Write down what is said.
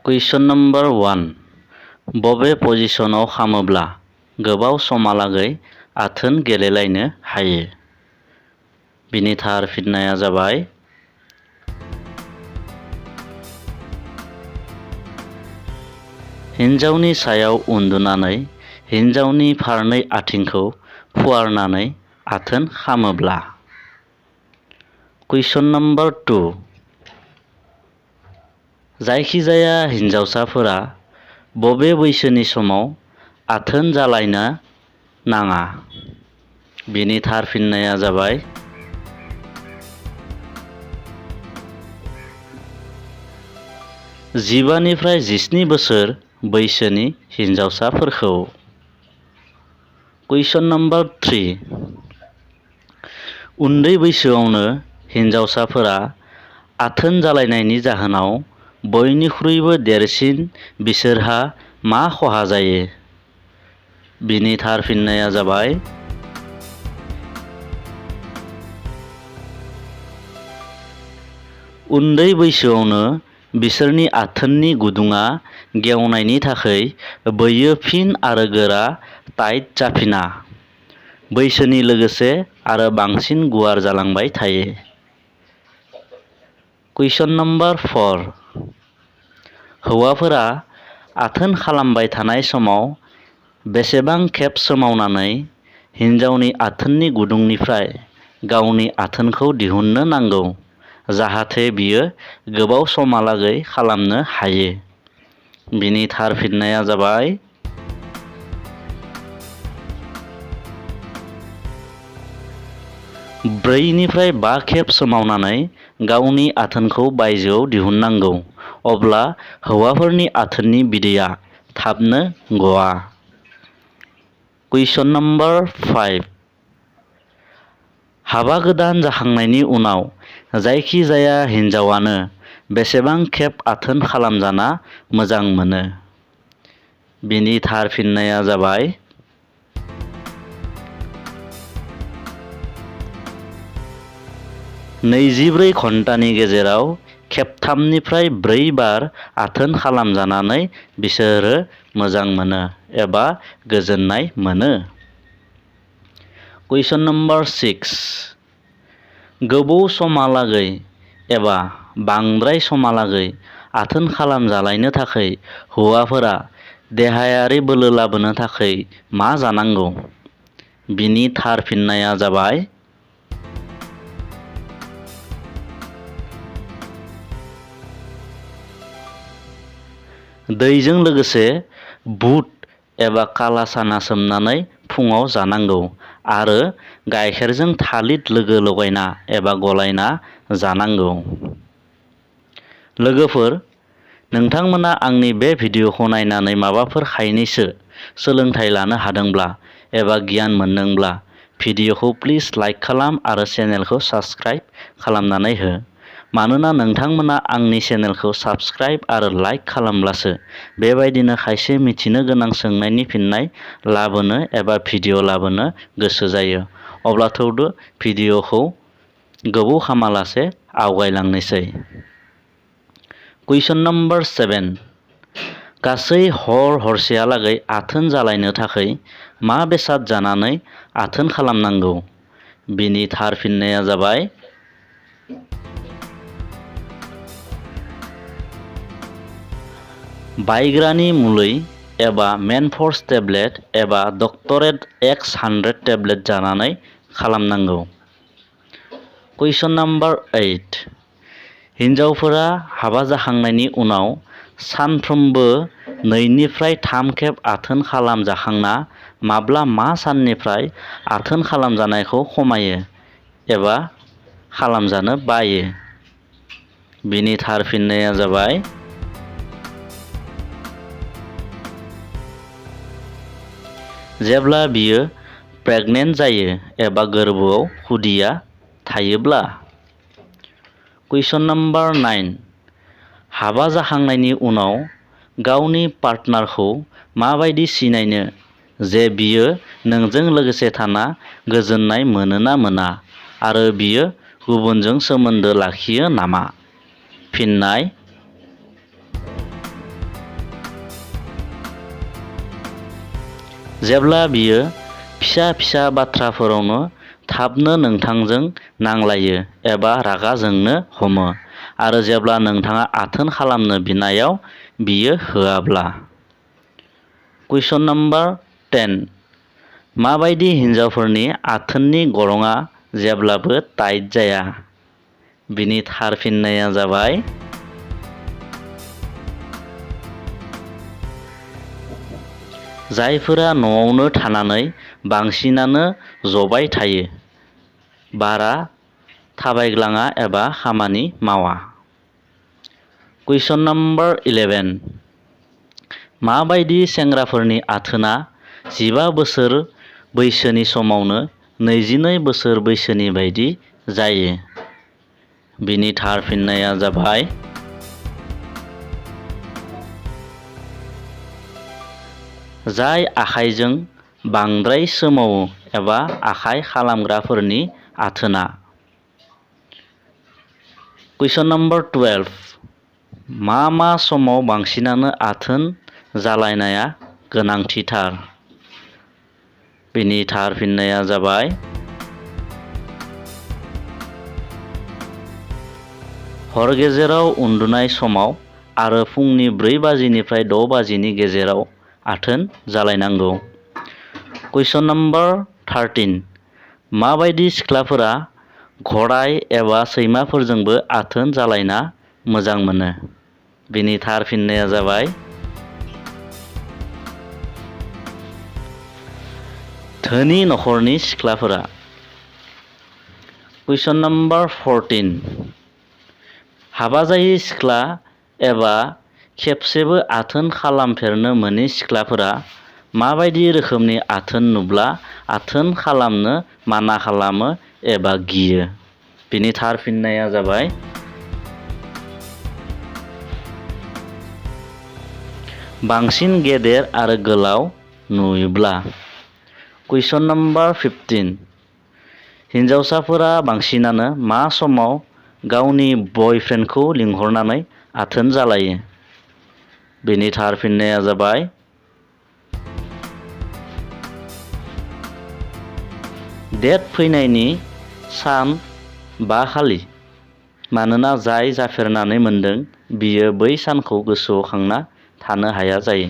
कुइसन number 1 बबे पजिशनाव खामोब्ला गोबाव समहालागै आथोन गेलेलायनो हायो? बिनि थार फिननाया जाबाय हिन्जावनि सायाव उन्दुनानै हिन्जावनि फारनै आथिंखौ फुवारनानै आथोन खामोब्ला। कुइसन नम्बर 2 जायखिजाया हिन्जावसाफोरा बबे बैसोनि समाव आथोन जालायनो नाङा? बिनि थार फिननाया जाबाय 15 निफ्राय 17 बोसोर बैसोनि हिन्जावसाफोरखौ। कुइसन नम्बर 3 उन्दै बैसोआवनो हिन्जावसाफोरा आथोन जालायनायनि जाहोनाव बयनिख्रुइबो देरसिन बिसोरहा मा खहा जायो? बिनि थार फिननाया जाबाय 'उन्दै बैसोआवनो बिसोरनि आथोननि गुदुङा गेवनायनि थाखाय बैयो फिन आरो गोरा टाइट जाफिना, बैसोनि लोगोसे आरो बांसिन गुवार जालांबाय थायो। कुइसन नम्बर 4 हौवाफोरा आथोन खालामबाय थानाय समाव बेसेबां खेब सोमावनानै हिन्जावनि आथोननि गुदुंनिफ्राय गावनि आथोनखौ दिहुननो नांगौ जाहाथे बियो गोबाव समहालागै खालामनो हायो? बिनि थार फिननाया जाबाय 4 निफ्राय 5 खेब सोमावनानै गावनि आथोनखौ बायजोआव दिहुननांगौ, अब्ला हौवाफोरनि आथोननि बिदैया थाबनो गवा। कुइसन नम्बर 5 हाबा गोदान जाखांनायनि उनाव जायखिजाया हिन्जावानो बेसेबां खेब आथोन खालामजाना मोजां मोनो? बिनि थार फिननाया जाबाय 24 घन्टानि गेजेराव खेबथामनिफ्राय 4 बार आथोन खालामजानानै बिसोरो मोजां मोनो एबा गोजोननाय मोनो। कुइसन नम्बर 6 गोबाव समहालागै एबा बांद्राय समहालागै आथोन खालामजालायनो थाखाय हौवाफोरा देहायारि बोलो लाबोनो थाखाय मा जानांगौ? बिनि थार फिननाया जाबाय 'दैजों लोगोसे बुट एबा काला साना सोमनानै फुङाव जानांगौ आरो गाइखेरजों थालिर लोगो लगायना एबा गलायना जानांगौ। लोगोफोर, नोंथांमोना आंनि बे भिडिअखौ नायनानै माबाफोर खायनैसो सोलोंथाइ लानो हादोंब्ला एबा गियान मोनदोंब्ला भिडिअखौ प्लिज लाइक खालाम आरो चेनेलखौ साबस्क्राइब खालामनानै हो। मानोना नोंथांमोना आंनि चेनेलखौ साबस्क्राइब आरो लाइक खालामब्लासो बेबायदिनो खायसे मिथिनो गोनां सोंनायनि फिननाय लाबोनो एबा भिडिअ लाबोनो गोसो जायो। अब्ला थौदो भिडिअखौ गोबाव खालामालासे आवगायलांनोसै। कुइसन नम्बर 7 गासै हरसेहालागै आथोन जालायनो थाखाय मा बेसाद जानानै आथोन खालामनांगौ? बिनि थार फिननाया जाबाय बायग्रानि मुलै एबा मेनफर्स टेब्लेट एबा डक्टरेट X100 टेब्लेट जानानै खालामनांगौ। कुइसन नम्बर 8 हिन्जावफोरा हाबा जाखांनायनि उनाव सानफ्रोमबो 2 निफ्राय 3 खेब आथोन खालामजाखांना माब्ला मा साननिफ्राय आथोन खालामजानायखौ खमायो एबा खालामजानो बायो? बिनि थार फिननाया जाबाय जेब्ला बियो प्रेगनेन्ट जायो एबा गोरबोआव खुदिया थायोब्ला। कुइसन नम्बर 9 हाबा जाखांनायनि उनाव गावनि पार्टनारखौ माबायदि सिनायनो जे बियो नोंजों लोगोसे थाना गोजोननाय मोनो ना मोना आरो बियो गुबुनजों सोमोन्दो लाखियो नामा? फिननाय जेब्ला बियो फिसा फिसा बाथ्राफोरावनो थाबनो नोंथांजों नांलायो एबा रागा जोंनो हमो आरो जेब्ला नोंथाङा आथोन खालामनो बिनायाव बियो होआब्ला। कुइसन नम्बर 10 माबायदि हिन्जावफोरनि आथोननि गरङा जेब्लाबो टाइट जाया? बिनि थार फिननाया जाबाय जायफोरा न'आवनो थानानै बांसिनानो जबाय थायो, बारा थाबायग्लाङा एबा खामानि मावा। कुइसन नम्बर 11 माबायदि सेंग्राफोरनि आथोना 15 बोसोर बैसोनि समावनो 22 बोसोर बैसोनि बायदि जायो? बिनि थार फिननाया जाबाय जाय आखाइजों बांद्राय सोमावो एबा आखाइ खालामग्राफोरनि आथोना। कुइसन नम्बर 12 मा समाव बांसिनानो आथोन जालायनाया गोनांथिथार? बिनि थार फिननाया जाबाय हर गेजेराव उन्दुनाय समाव आरो फुंनि 4 बाजिनिफ्राय 6 बाजिनि गेजेराव आथोन जालायनांगौ। कुइसन नम्बर 13 माबायदि सिख्लाफोरा घराइ एबा सैमाफोरजोंबो आथोन जालायना मोजां मोनो? बिनि थार फिननाया जाबाय धोनि नखरनि सिख्लाफोरा। कुइसन नम्बर 14 हाबा जायै सिख्ला एबा खेबसेबो आथोन खालामफेरनो मोनै सिख्लाफोरा माबायदि रोखोमनि आथोन नुब्ला आथोन खालामनो माना खालामो एबा गियो? बिनि थार फिननाया जाबाय बांसिन गेदेर आरो गोलाव नुयोब्ला। कुइसन नम्बर 15 हिन्जावसाफोरा बांसिनानो मा समाव गावनि बयफ्रेन्डखौ लिंहरनानै आथोन जालायो? बेनि थार फिननाया जाबाय डेट फैनायनि सान 5 खालि। मानोना जाय जाफेरनानै मोनदों बियो बै सानखौ गोसोआव खांना थानो हाया जायो।